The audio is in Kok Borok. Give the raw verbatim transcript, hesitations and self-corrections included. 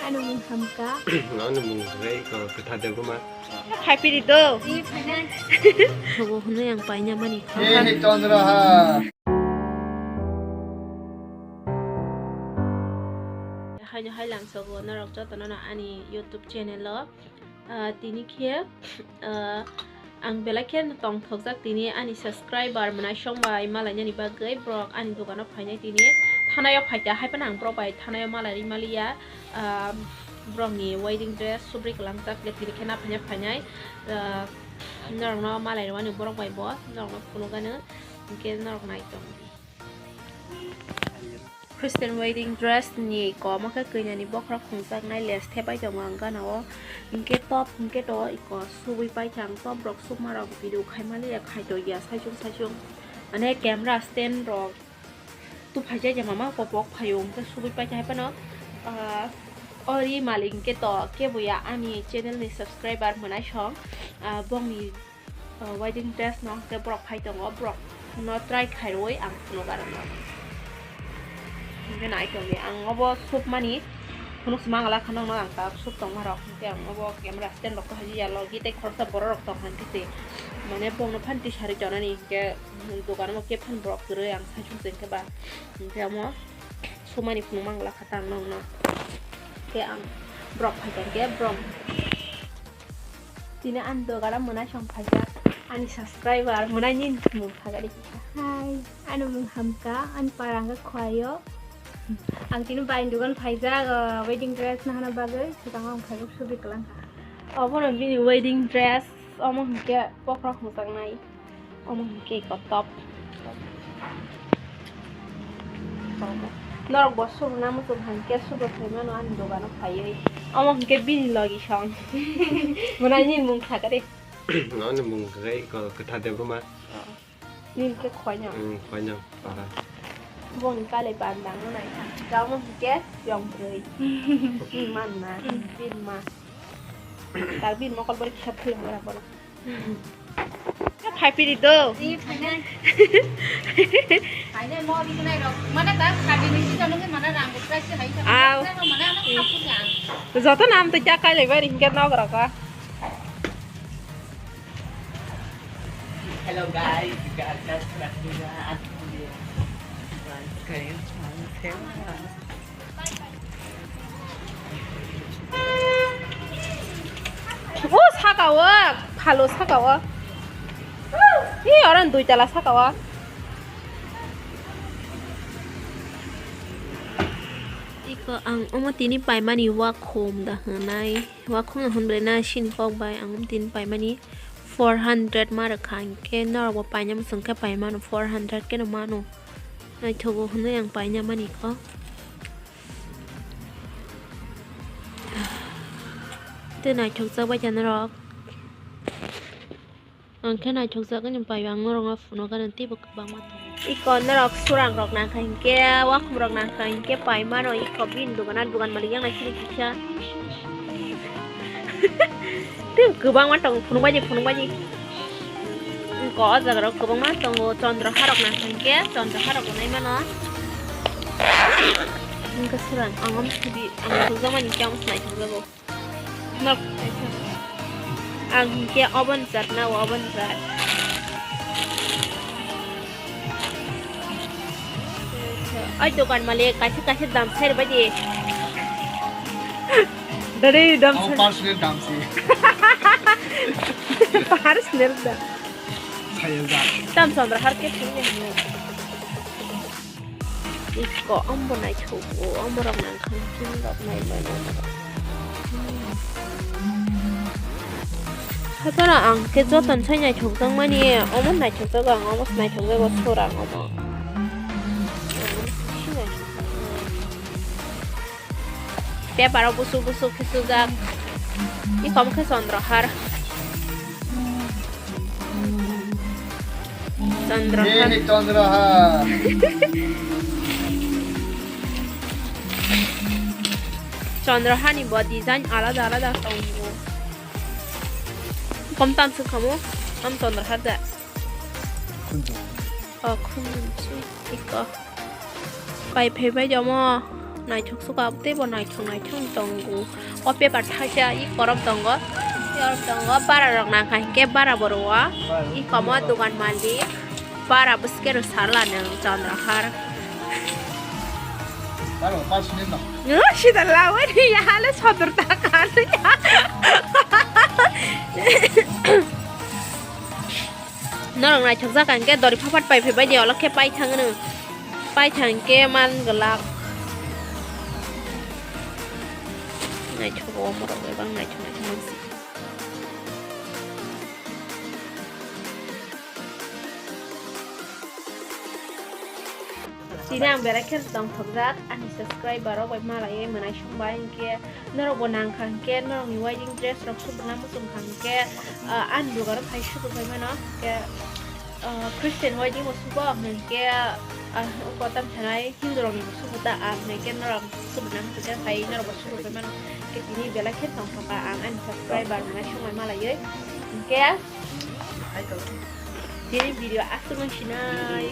Ano mung hamka. Ano mung rei ko ketha de buma. Phai piri do. Thogo hwnwi ang paina mani. Eh, Chandra ha. Haino hai langsogo norok jotono no ani YouTube channel o. Ah, tini khe, ah, ang belai khe tongthokjak tini ani subscriber mwnaisong bai malainani bagwi borok ani dogano phainai tini. Thanao phaikha hai phano ang borok bai thanao malai maliya. Ah, borokni wedding dress subri kwlangjak le tini khe na phaina phainai. Ah, norokno malai rwani borok bai bo norokno phunukgano hinkhe norok nai tongdi. Christian wedding dress ni kom khe kanya ni bokhorok khungjaknai lace thepai tongo ang gana o. Hinkhe top hinkhe to iko subui paikha ang top rok subma rok video khaimani ya khaito ya saichung saichung. Mane camera stand rok tu phaijak ya mama kopok phaio hinkhe subui paikha hai phano, ah, ori malik hinkhe to kebo ya ani channel ni subscriber mwnaisong, ah, bongni, ah, wedding dress no hwnkhe borok phai tongo, borok no try khairwi ang phunuk aro no. Hwnkhe nai tongdi ang obo submani phunuk se mangala kha nokno ang ta sub tongma rok hwnkhe ang obo camera stand rok to haji ya logi tei khoroksa borok rok tong kha hwnkhe se mane bongno phan tisari tonani hwnkhe dogan o khe phan borok kwrwi ang saichung se hwnkhe ba hwnkhe omo submani phunuk mangala kha ta nokno hwnkhe ang borok phai tongkhe borok. Tini ani dogana mwnaisong phaijak, ani subscriber mwnaini mung thagari kha. Hi, ano mung hamka, ani para hwnkhe Khwayo. Ang tini bai dogan phaijak, ah, wedding dress nahana bagwi, swkang ang khaijak subi kwlangkha. Obono bini wedding dress, omo hwnkhe bokhorok hwnjaknai. Omo hwnkhe iko top. Norok bo subuna muchung hai khe subo phaimano ani dogano phaiwi. Omo hwnkhe bini logi song. Mwnai nini mung sakha de. Ani mung khe iko kwtha de buma. Nini khe Khwainyo. Hmm, Khwainyo. Aha. Bongni kalai bandang no naikha. Omo hwnkhe yong kwrwi. Bini ma na, bini ma. Tak bini mokol bori khep khulum ora bono. Phai piri do. Phainai. Phainai mo di khnai rok. Mana ta khadi ni si jalo ke mana rang ko price hai ta. Aw. Mana ana khapu jang. Joto nam to kya kai le bari hinkhe nok rok a. Hello guys, guys, guys, guys. O saka o, phalo saka o. Hi, orang dui tala saka o. Iko ang omo tini paimani wakhum da hwnai. Wakhum hwn belai na sini kok bai ang omo tini paimani four hundred ma rwkha, hinkhe norok bo paina muchung khe paimano four hundred khe no mano. Naithogo hwnwi ang paina mani kho. Tei naithokjak bai kha norok. Ang khe naithokjak ani bai ang norokno phunukgano teibo kwbangma tongo. Iko norok surang rok nangkha hinkhe, wakhum rok nangkha hinkhe paimano iko bini dogana dogan malik yang nai sini kisa. Tei kwbangma tongo phunukbaidi phunukbaidi. Iko o jaga rok kwbangma tongo, chondroha rok nangkha hinkhe chondroha rok bo naimano. Hinkhe surang ang omo sidi ang thokjakmani hinkhe ang se naithokjago. Nok. Ang hinkhe obo ni jat na, obo ni jat. Oi dokan malik, kaisa kaisa dam sai rwbaidi. Dare dam sai. Personal dam si. Personal dam. Saya dam. Dam Chandra har ke thangni hino. Iko, ambo naithogo, amborok nangkha, king rok nai mano. Hakhe no ang khe joto ni sai naithokjakmani, omo naithokjago ang, omo se naithokjago, sora ang omo. Paper o busuk busuk khe sujak. Iko omo khe Chandra har. Chandra har. Nini Chandra har. Chandra har ni bo design alada alada tongo. Kom tam se kamo, am Chandra har da. Khunju. O khunju iko. Pai phai bai jomo. Naithok suka teibo naithok naithok tongo. O paper thaisa i korok tongo. I korok tongo, bara rok nangkha hinkhe bara bo rwo. I komo dogan malik. Bara bwswke rw sarla nwng Chandrahar. Aro, pas minute no. Sida lawi ya hale sodor ta kar. Norok naithok jak hinkhe dori phapat pai phai bai di, olo khe pai thang nwng. Pai thang khe man glak. Naithok o morok ebang naithok naithok mansi. Tini ang berai khe tongthokjak, ani subscriber rok bai malaiwi mwnai songbai hinkhe norok bo nangkha hinkhe norokni wedding dress rok subuna muchungkha hinkhe, ah, ani dogano phai subu phai mano hinkhe, ah, Christian wedding bo subo hinkhe, ah, kotam sanai Hindu rokni bo subu ta ang hinkhe norok subuna muchungkha phai norok bo subu phai mano hinkhe tini belai khe tongthokha ang ani subscriber mwnai songbai malaiwi hinkhe. Tini video aswk nang sinai.